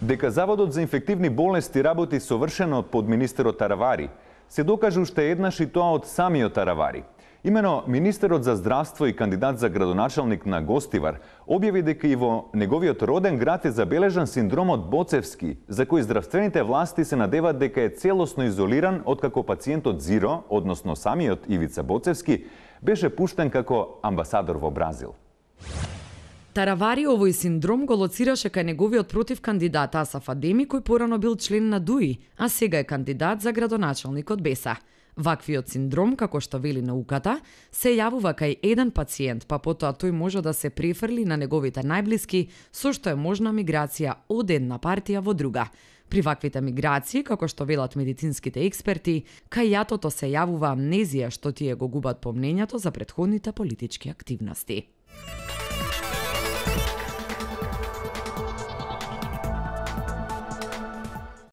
Дека Заводот за инфективни болести работи совршено под министерот Таравари, се докажа уште еднаш и тоа од самиот Таравари. Имено министерот за здравство и кандидат за градоначалник на Гостивар објави дека и во неговиот роден град е забележан синдромот Боцевски, за кој здравствените власти се надеваат дека е целосно изолиран откако пациентот Зиро, односно самиот Ивица Боцевски, беше пуштен како амбасадор во Бразил. Таравари овој синдром го лоцираше кај неговиот против кандидат Асаф Адеми, кој порано бил член на ДУИ, а сега е кандидат за градоначалник од БЕСА. Ваквиот синдром, како што вели науката, се јавува кај еден пациент, па потоа тој може да се префрли на неговите најблиски, со што е можна миграција од една партија во друга. При ваквите миграции, како што велат медицинските експерти, кај јатото се јавува амнезија, што тие го губат помнењето за претходните политички активности.